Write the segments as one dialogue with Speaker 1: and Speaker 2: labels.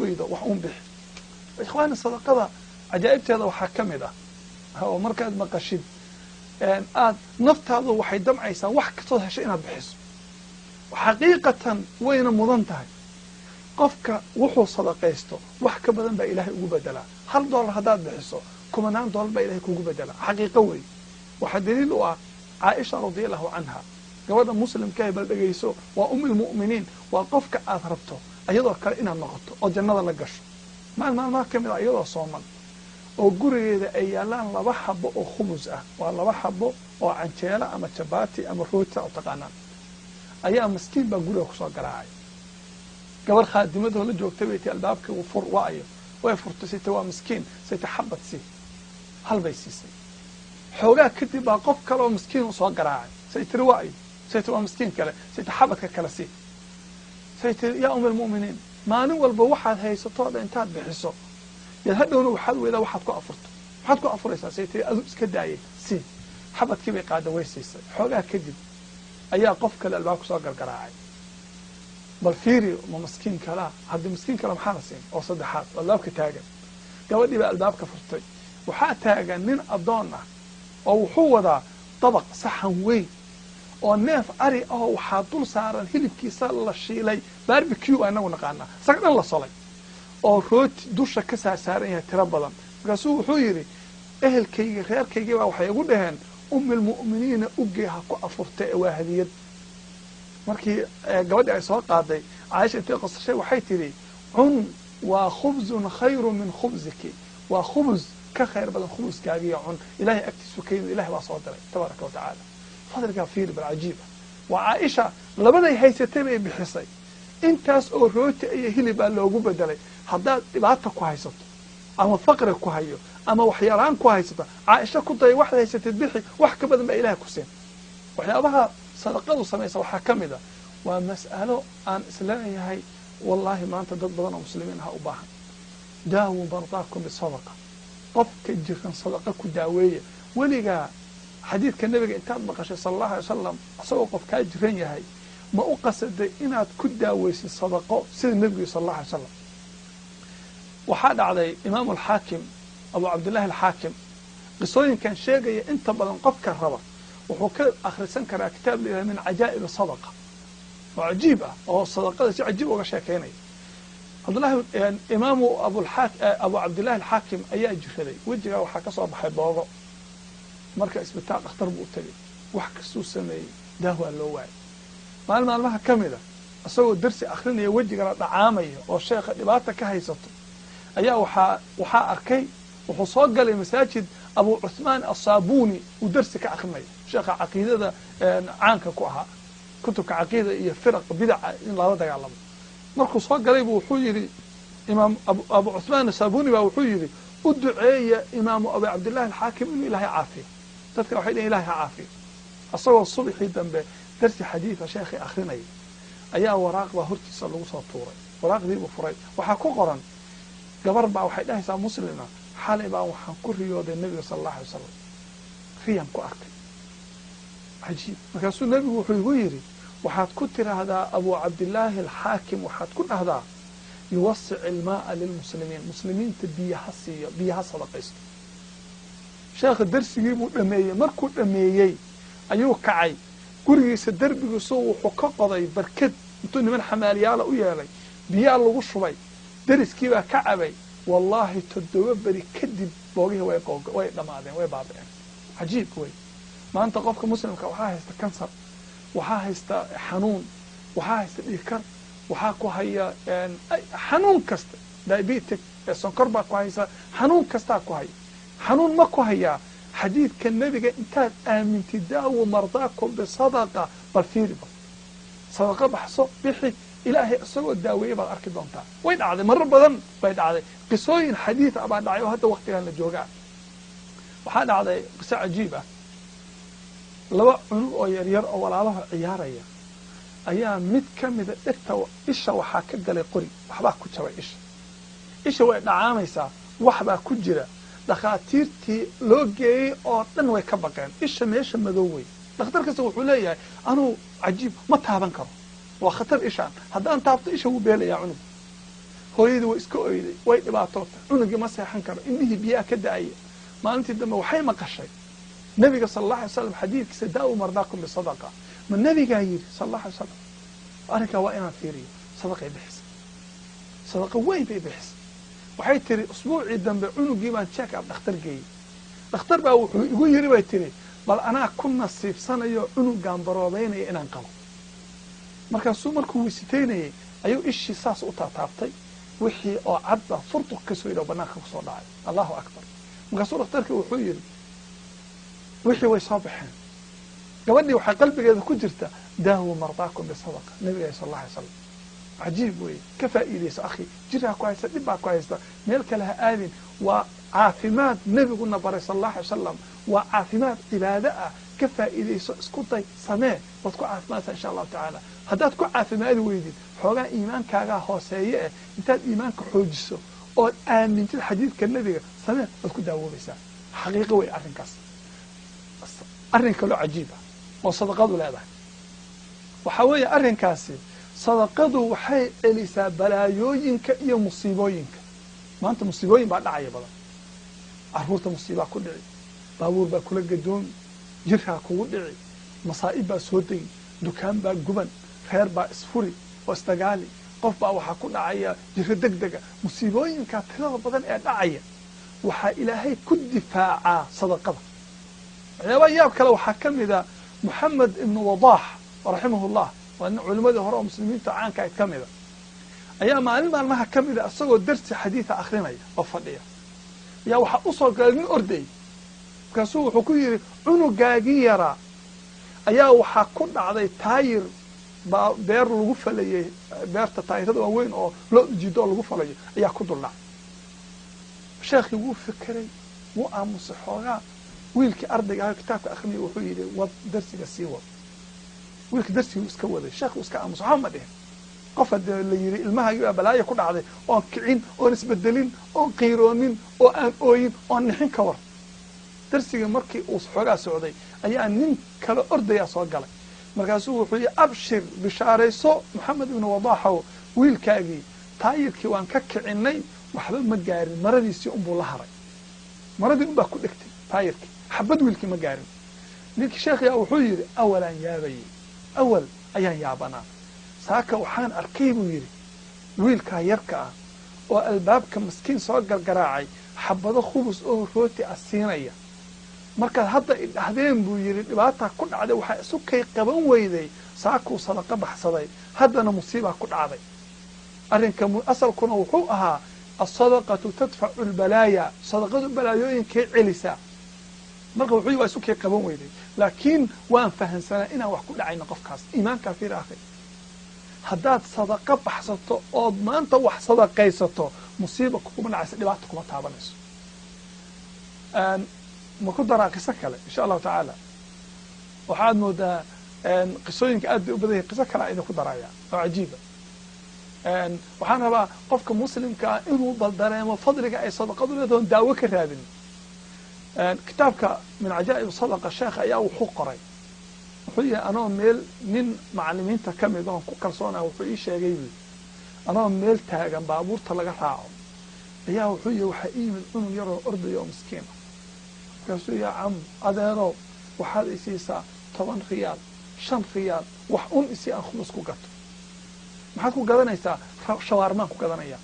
Speaker 1: weydo wax uun bixi. Ikhwaani, sadaqada cajaa'ibteeda waxaa ka mid ah oo markaad maqashid aad naftaadu waxay damcaysaa wax kastood heshay inaad bixiso. Xaqiiqatan wayna mudan tahay. Qofka wuxuu sadaqaysto wax ka badan baa ilaahay ugu bedelaa. $1 haddaad bixiso, kumanaan dollar baa ilahay kugu bedelaa. Xaqiiqo wey. Waxaa daliil u ah Caaisha radia allahu canha, gabadha muslimkaah. Bal dhegayso, waa um ilmu'miniin, waa qofka aad rabto iyadoo kale inaad noqoto oo jannada la gasho. Maal maalmaha ka mid ah, iyadoo sooman oo gurigeeda ay yaalaan 2 xabo oo khubus ah, waa 2 xabo oo canjeelo ama jabaati ama roota u taqaanaan, ayaa maskiin baa guriga kusoo garaacay. Gabar khaadimadoo la joogtay bay ti, "Albaabka fur, waayo." Way furtay. Sayta, "Waa miskiin." Sayta, "Xabad si." Hal bay siisay. Xoogaa kadib baa qof kale oo miskiin u soo garaacay. Say tiri, "Waayo?" Say tiri, "Waa miskiin kale." Say tiri, "Xabadka kale si." Say tiri, "Yaa um almu'miniin, maalin walba waxaad haysatoo dhan intaad bixiso yaad hadhowna waxaad weydaa waxaad ku afurto. Maxaad ku afuraysaa?" Say tiri, "Adu iska daayay, si." Xabadkii bay qaada, way siisay. Xoogaa kadib ayaa qof kale albaab kusoo gargaraacay. Bal fiiri, ma miskiin kalaa? Haddii miskiin kale maxaa la siin oo saddexaad oo albaabka taagan? Gabadhii baa albaabka furtay. Waxaa taagan nin addoon ah oo wuxuu wadaa dabaq, saxan weyn oo neef ari ahoo waxaa dul saaran hilibkiisa la shiilay, barbecue a inagu naqaanaa, isaga dhan la solay, oo rooti dusha ka saarsaaran yahay tiro badan. Markaasuu wuxuu yidhi, "Ehelkaygii, reerkaygii baa waxay igu dhaheen umilmu'miniina ugee ha ku afurta, ee waa hadiyad." Markii gabadhii ay soo qaaday, Caaisha intay qosashay waxay tidhi, "Cun, waa khubzun khayru min khubziki, waa khubus ka khayr badan khubuskaagiyo cun. Ilahay agtiisu ka yimid, ilahay baa soo diray tabaaraka wa tacaala." Fadligaa fiiri bal, cajiib ah. Waa Caaisha, labaday haysatay bay bixisay, intaas oo rooti iyo hilib baa loogu bedelay. Haddaad dhibaata ku haysato ama faqri ku hayo ama waxyalaan ku haysato, Caaisha ku day, waxaad haysatid bixi, wax ka badan baa ilahay ku siin. Waxyaabaha sadaqadu samaysa waxaa ka mid a, waa mas'alo aan isleeyahay wallaahi maanta dad badan oo muslimiin ah u baahan: daawu mardaakum bisadaqa. Qofka jiran sadaqa ku daaweeya. Weligaa xadiidka nebiga intaad maqashay sala allahu alay wasalam, isagoo qof kaa jiran yahay, ma u qasaday inaad ku daaweysid sadaqo sida nebigu sala allahu alay salam? Waxaa dhacday Imaamu Alxaakim, Abu Cabdillahi Alxaakim, qisooyinkan sheegaya inta badan qofka raba wuxuu ka akhrisan karaa kitaab la yidhaha Min Cajaa'ib Sadaqa, oo cajiib ah, oo sadaqada si cajiib uga sheekaynaya. Cabdullahi, Imaamu Abu Cabdillahi Alxaakim ayaa jiraday. Wejigaa waxaa ka soo baxay boogo. Marka isbitaal dhakhtar buu u tegey, wax kastuu sameeyey daahwaa loo waayay. Maalin maalmaha ka mid a, isagoo darsi akrinaya, wejigana dhacaamaya oo sheekha dhibaata ka haysato, ayaa waxaa arkay, wuxuu soo galay masaajid Abu Cuthmaan Asaabuni uu darsi ka akrinayo, sheekha caqiidada caanka ku ahaa, kutubka caqiida iyo firaq bidaca in lala dagaalamo. Markuu soo galay bu wuxuu yidhi, Imaam Abu Cuthmaan Asaabuni baa wuxuu yidhi, "U duceeya Imaamu Abu Cabdillahi Alxaakim inuu Ilaahay caafiyo." Dadka waxay dhihin, "Ilahay ha caafiyo." Isagoo subaxii dambe darsi xadiida sheekhii akrinaya ayaa waraaq baa hortiisa lagu soo tuuray. Waraaqdiibuu furay. Waxaa ku qoran, gabar baa waxay dhahaysaa, muslima, "Xalay baan waxaan ku riyooday nebiga sala allahu alay wasalam, riyaan ku arkay cajiib. Markaasuu nebigu wuxuu igu yidhi, waxaad ku tiraahdaa Abu Cabdillaahi Alxaakim, waxaad ku dhahdaa yuwasic ilmaaa lilmuslimiin, muslimiinta biyaha siiyo, biyaha sadaqaysto." Sheekha darsigii buu dhameeyey. Markuu dhameeyey ayuu kacay. Gurigiisa derbigiisu wuxuu ka qoday barkad, intuu niman xamaaliyaala u yeelay biyaa lagu shubay, deriskii baa ka cabay. Wallaahi, 7 beri kadib boogihii way dhammaadeen, way baaba'een. Cajiib wey. Maanta qofka muslimka waxaa haysta kansar, waxaa haysta xanuun, waxaa haysta dhiigkar, waxaa ku haya xanuun kasta, diabetic, sonkor baa ku haysa, xanuun kastaa ku haya. Xanuun ma ku hayaa? Xadiidka nebiga intaad aamintid, daawu mardaakum bisadaqa, bal fiiri, bal sadaqa baxso, bixi, Ilaahay isagoo daaweeye baad arki doontaa. Way dhacday, marar badan bay dhacday. Qisooyin xadiid ah baa dhacay oo hadda waktigan la joogaa. Waxaa dhacday qiso cajiib ah. Laba cunug oo yaryar oo walaalaha ciyaaraya ayaa mid ka mida dhegta, isha waxaa ka galay qori, waxbaa ku jabay isha. Isha way dhacaamaysaa, waxbaa ku jira. Dhakhaatiirtii loo geeyey oo dhan way ka baqeen. Isha meesha madow wey. Dhakhtar kasta wuxuu leeyahay, "Anuu cajiib ma taaban karo, waa khatar ishaan, haddaan taabto isha wuu beelayaa cunug." Hooyadii way iska oyday, way dhibaatootay, cunugii ma seexan karo, indhihii biyaha ka da'aya. Maalintii dambe waxay maqashay nabiga sala allah alay slam xadiidkiisa, daawu mardaakum bisadaqa. Ma nabigaa yidhi sala allah alay slam? Arrinkaa waa inaan fiiriyo. Sadaqay bixisay, sadaqa weyn bay bixisay. Waxay tiri usbuucii dambe cunugii baan check up dhakhtar geeyey. Dhakhtar baa wuxuu igu yiri, bay tiri, bal anaa ku nasiibsanayo cunugaan baroobeynaya inaan qabo. Markaasuu markuu wisiteynayay ayuu ishii saas u taataabtay, wixii oo cad baa furtuq ka soo yidhi oo banaanka kusoo dhacay. Allahu akbar. Markaasuu dhakhtarkii wuxuu yidhi wixii way soo baxeen. Gabadhii waxay qalbigeeda ku jirta daawu mardaakum bisadaqa, nabiga sal alla alay slam. Cajiib weeye, ka faa'iidayso akhi, jirhaa ku haysta, dhib baa ku haysta, meel kale ha aadin. Waa caafimaad nebiguna baray sala allah alay wasalam, waa caafimaad cibaado ah. Ka faa'iidayso, isku day, samee, waad ku caafimaadsaa insha allahu tacaala. Haddaad ku caafimaadi weydid, xoogaa iimaankaagaa hooseeye eh, intaad iimaanka xoojiso ood aamintid xadiidka nebiga, samee, waad ku daawoobaysaa. Xaqiiqo wey arrinkaas. Arrin kaloo cajiib ah oo sadaqadu leedahay waxaa weeye arrinkaasi, sadaqadu waxay celisaa balaayooyinka iyo musiibooyinka. Maanta musiibooyin baa dhacaya badan, carruurta musiibaa ku dhici, baabuur baa kula gadoomi, jirkaa kugu dhici, masaa'ib baa soo degi, dukaan baa guban, reer baa isfuri oo isdagaali, qof baa waxaa ku dhacaya jiro deg dega. Musiibooyinka tirada badan ee dhacaya waxaa ilaahay ku difaacaa sadaqada. Waxyaabaha yaab kale waxaa ka mida Moxamed ibnu Wadaax raximahullah, waa nin culimadii hore oo muslimiinta caanka ayd ka mida, ayaa maalin maalmaha ka mida isagoo darsi xadiida akrinaya oo fadhiya ayaa waxaa usoo galay nin ordayy. Markaasuu wuxuu ku yidhi cunugaagii yaraa ayaa waxaa ku dhacday taayir baa beer lagu falayey, beerta taayirada waaweyn oo loo ujiido oo lagu falayo ayaa ku dul dhacay. Sheekhii wuu fekeray, wuu aamusay xoogaa. Wiilkii ardayga ahaa kitaabka akrinaya wuxuu yidhi wad darsiga sii wad. Wiilkii darsigii iska waday, sheekhu iska aamusay, waxba ma dhihin. Qof haddee la yidhi ilmahaagii baa balaayo ku dhacday oon kicin, oon isbedelin, oon qiiroonin, oo aan ooyin, oon nixin, ka war. Darsigii markii uu xoogaa socday ayaa nin kale ordayaa soo galay. Markaasuu wuxuu yihi abshir, bishaarayso Moxamed ibnu Wadaaxow, wiilkaagii taayirkii waan ka kicinay, waxba ma gaarin, maradiisii unbuu la haray, maradii unbaa ku dhegtay taayirkii, xabad wiilkii ma gaarin. Ninkii sheekhiyaa wuxuu yidhi awalaan yaabayey, awal ayaan yaabanaa, saaka waxaan arkay buu yidhi wiilkaa yarka ah oo albaabka maskiin soo gargaraacay xabado khubus oo rooti ah siinaya. Markaad hadda idhahdeen buu yidhi dhibaataa ku dhacday, waxaa isu kay qaban weyday, saakuu sadaqa baxsaday, haddana musiibaa ku dhacday. Arrinka asalkuna wuxuu ahaa asadaqatu tadfacu lbalaaya, sadaqadu balaayooyinkay celisaa. Marka wuxuu yidhi waa isu kay qaban weyday, laakiin waan fahansanaa inaan wax ku dhacayno qofkaas. Iimaankaa fiir akhi, haddaad sadaqa baxsato ood maanta wax sadaqaysato, musiiba kuguma dhacaysa, dhibaata kuma taabanayso. Ma ku daraa qiso kale insha allahu tacaala? Waxaad moodaa qisooyinka aad bay u badan yahin. Qiso kale a idinku daraya oo cajiiba. Waxaan rabaa qofka muslimka ah inuu bal dareemo fadliga ay sadaqadu leedaho, daawo ka raadin. Kitaabka min cajaa'ib sadaqa sheekha ayaa wuxuu qoray, wuxuu yihi anoo meel nin macalimiinta ka mid oon ku kalsoonaya wuxuu ii sheegay buu, anoo meel taagan baabuurta laga raaco ayaa wuxuu yihi waxaa ii yimid cunug yaroo ordaya oo miskiin ah. Markaasuu yaa cam, adeerow, waxaad isiisaa 10 riyaal, 5 riyaal, wax un isii aan khubus ku gato. Maxaad ku gadanaysaa? Shawaarmaan ku gadanaya.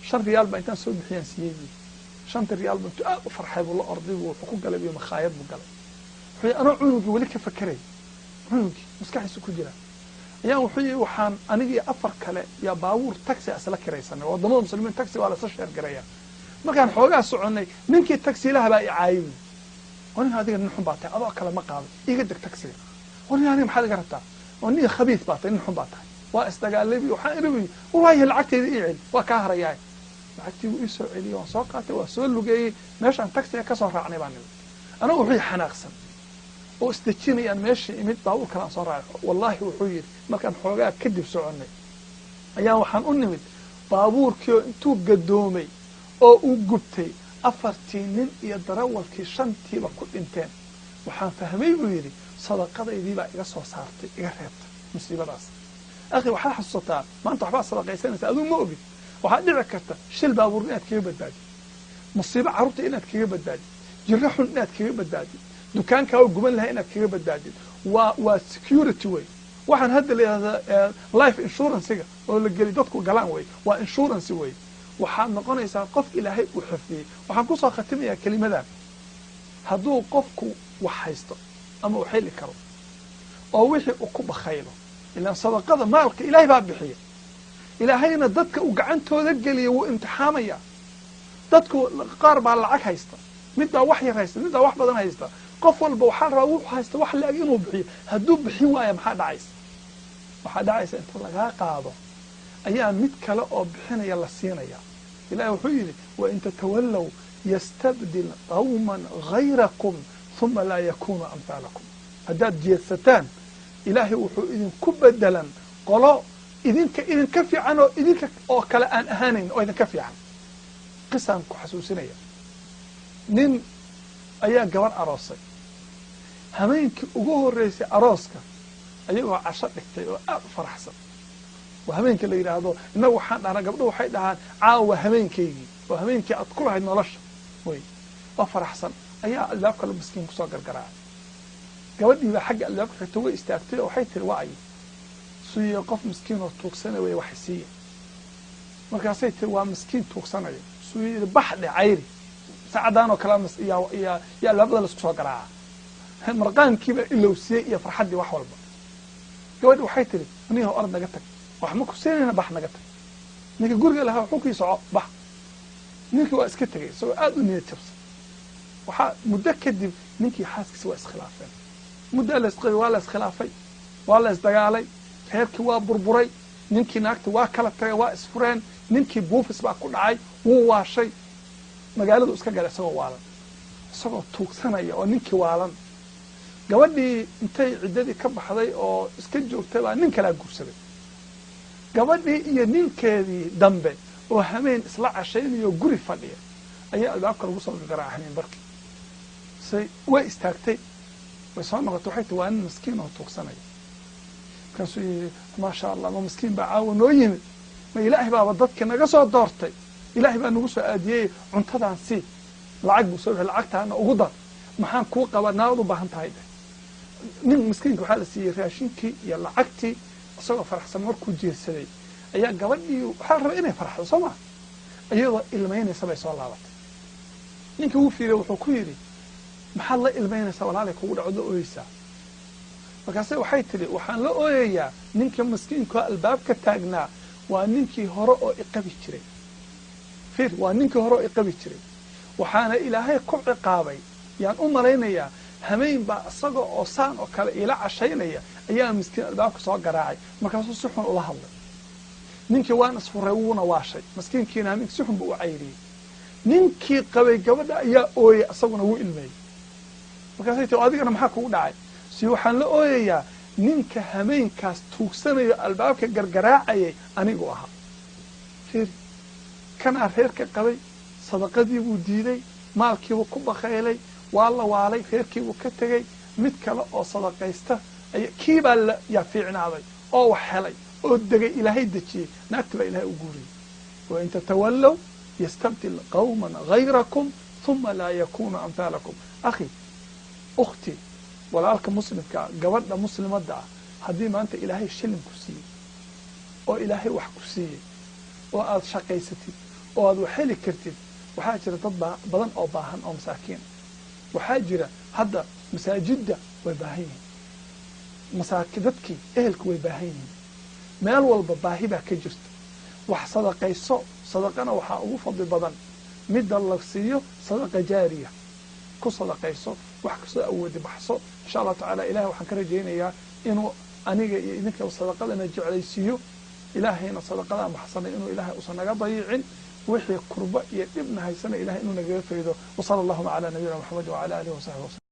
Speaker 1: 5 riyaal baa intaan soo bixiyaan siiyey buu. 5ta riyaal ba intuu aad u farxay buu la orday buu wuxuu ku galay biyo makhaayad buu galay. Wuxuu yihi anoo cunugii weli ka fakeray, cunugii maskaxdiisa ku jira ayaa wuxuu yihi waxaan anigii 4 kale yaa baabuur taxi isla kiraysanay. Waddamada muslimiin taxi waa lasla sheergaraya. Markaan xoogaa soconnay ninkii taxiilaha baa i caayay, oo nin adiga nin xun baa tahay, adoo kale ma qaado, iga deg taxiga. Oo nin adiga maxaad iga rabtaa? Oo nin khabiis baa tahay, nin xun baa tahay. Waa isdagaalay. Waxaan iri waayo lacagteyda ii celi, waa kaa harayaay. Lacagtii wuu ii soo celiyey, waan soo qaatay, waan soo lugeeyey, meeshaan taxiga ka soo raacnay baan nimid. Anagu wuxuu xanaaqsan oo isdejinayaan meesha imid, baabuur kale aan soo raacay. Wallahi wuxuu yidhi markaan xoogaa kadib soconnay ayaa waxaan u nimid baabuurkii oo intuu gadoomay oo uu gubtay, 4tii nin iyo darawalkii 5tiiba ku dhinteen. Waxaan fahmay buu yidhi sadaqadaydii baa iga soo saartay, iga reebtay musiibadaas. Akhi, waxaad xasuusataa maanta waxbaad sadaqaysanaysaa, aduu ma ogid. Waxaa dhici karta shil baabuur inaad kaga badbaadid, musiibo carruurta inaad kaga badbaadid, jiro xun inaad kaga badbaadid, dukaankaa oo guban lahaa inaad kaga badbaadid. Waa security wey. Waxaan hadda la yidhahdaa life insurancega oo la geli dadku galaan wey, waa insurance wey. Waxaad noqonaysaa qof Ilaahay uu xifdiyey. Waxaan kusoo khatimayaa kelimadan: hadduu qofku wax haysto ama uu xili karo oo wixii uu ku bakhaylo, ilaan sadaqada maalka Ilaahay baa bixiya, Ilaahayna dadka uu gacantooda geliya wuu imtixaamaya. Dadku qaar baa lacag haysta, mid baa wax yar haysta, mid baa wax badan haysta. Qof walba waxaa rabaa wuxuu haysta wax la-eg inuu bixiyo. Hadduu bixin waaya, maxaa dhacaysa? Waxaa dhacaysa inta lagaa qaado ayaa mid kale oo bixinaya la siinaya. Ilahi wuxuu yidhi: "Wain tatawallow yastabdil qawman gayrakum huma laa yakunu amhaalakum." Haddaad jeedsataan, Ilaahay wuxuu idinku bedelan qolo idinka idinka fiican oo idinka oo kale aan ahaanayn oo idinka fiican. Qisaan ku xasuusinaya: nin ayaa gabar aroosay. Habeenkii ugu horreysay arooska, ayagoo casho dhigtay oo aad u faraxsan, waa habeenka la yidhaahdo, innagu waxaan dhahnaa, gabdho waxay dhahaan, "Caawa habeenkaygii," oo habeenkii aad ku lahayd nolosha wey. Oo faraxsan ayaa albaabka la miskiin kusoo gargaraacay. Gabadhii baa xagga albaabka xigta way istaagtay oo waxay tiri: "Waa ayo?" Suuye, "Qof miskiin oo tuugsana wey, wax siiya." Markaasay tiri: "Waa miskiin tuugsanaya." Suu yidhi: "Bax dhe, cayri saacadaan oo kale yaa albaabada laisku soo garaaca." Marqaankiibaa ilowsiiyey iyo farxaddii wax walba. Gabadhi waxay tiri: "Niho, orod naga tag, wax ma ku siinayna, bax naga tag." Ninka guriga lahaa wuxuu kii soco bax. Ninkii waa iska tegay isagoo aada u niyad jabsan. Waxaa muddo kadib ninkii xaaskiisa waa iskhilaafeen. Muddaa la waa la iskhilaafay, waa la isdagaalay, reerkii waa burburay, ninkii naagti waa kala tagay, waa isfureen. Ninkii buufis baa ku dhacay, wuu waashay, magaaladu iska galay isagoo waalan, isagoo tuugsanaya oo ninkii waalan. Gabadhii intay ciddadii ka baxday oo iska joogtay baa nin kalaa guursaday. Gabadhii iyo ninkeedii dambe oo hameen isla cashaynayo guri fadhiya ayaa albaabka lagu soo gargaraaca hameen barkii. Say way istaagtay, way soo noqotay, waxay tii: "Waa nin miskiin oo tuugsanaya." Markaasuu yidhi: "Maasha Allah, ma miskiin baa caawa noo yimid? Ma Ilaahay baaba dadka naga soo doortay, Ilaahay baa nagu soo aadiyey, cuntadaan sii." Lacag buu soo bixi: "Lacagtaana ugu dar, maxaan kuu qabaa naad u baahan tahay?" Dheh. Nin miskiinka waxaa la siiyey raashinkii iyo lacagtii. Isagoo faraxsan markuu jeedsaday ayaa gabadhii, waxaa la rabay inay farxdo, soo ma, iyadoo ilmaynaysa bay soo laabatay. Ninkii wuu fiiriyey, wuxuu ku yidhi: "Maxaad la ilmaynaysaa, walaalay kugu dhacod la ooyeysaa?" Markaase waxay tidhi: "Waxaan la ooyayaa ninka miskiinka albaabka taagnaa waa ninkii hore oo iqabi jiray. Fiir, waa ninkii hore oo iqabi jiray, waxaana Ilaahay ku ciqaabay yaan u malaynayaa. Hameen baa isaga oo saan oo kale iila cashaynaya ayaa miskiin albaabka soo garaacay, markaasuu si xun ula hadlay ninkii. Waan isfuray, wuuna waashay miskiinkiina, hameenkii si xun buu u cayriyey." Ninkii qabay gabadha ayaa ooyay, isaguna wuu ilmeeyey. Markaasay tii: "Adigana maxaa kugu dhacay?" Si "Waxaan la ooyayaa ninka hameenkaas tuugsanayo albaabka gargaraacayay anigu ahaa." Fiir, kanaa reerka qabay, sadaqadii buu diiday, maalkiibuu ku bakhaylay, waa la waalay, reerkiibuu ka tegey. Mid kale oo sadaqaysta kiibaa yaa fiicnaaday oo wax helay oo degay, Ilaahay dejiyey, naagti baa Ilahay u guuriyey. Wain tatawallow yastabdil qawman gayrakum huma laa yakunu amhaalakum. Akhi, ukhti, walaalka muslimkaa, gabadha muslimadda ah, haddii maanta Ilaahay shilin ku siiyey oo Ilaahay wax ku siiyey oo aad shaqaysatid oo aad wax heli kartid, waxaa jira dad badan oo baahan oo masaakiin. Waxaa jira hadda masaajidda way baahan yihiin, dadkii ehelku way baahan yihiin, meel walba baahi baa ka jirta. Wax sadaqayso. Sadaqana waxaa ugu fadli badan midda la siiyo sadaqa jaariya. Ku sadaqayso wax kastoo awoodi, baxso insha Allahu tacala. Ilahay waxaan ka rajaynayaa inuu aniga iyo idinka sadaqadana jeclaysiiyo, Ilaahayna sadaqadaan baxsanay inuu Ilahay usan naga dayicin, wixii kurba iyo dhibna haysana Ilahay inuu nagaga faydo. Wasala allahuma calaa nabiyina Maxamed wacala alihi wasaxbi waslm.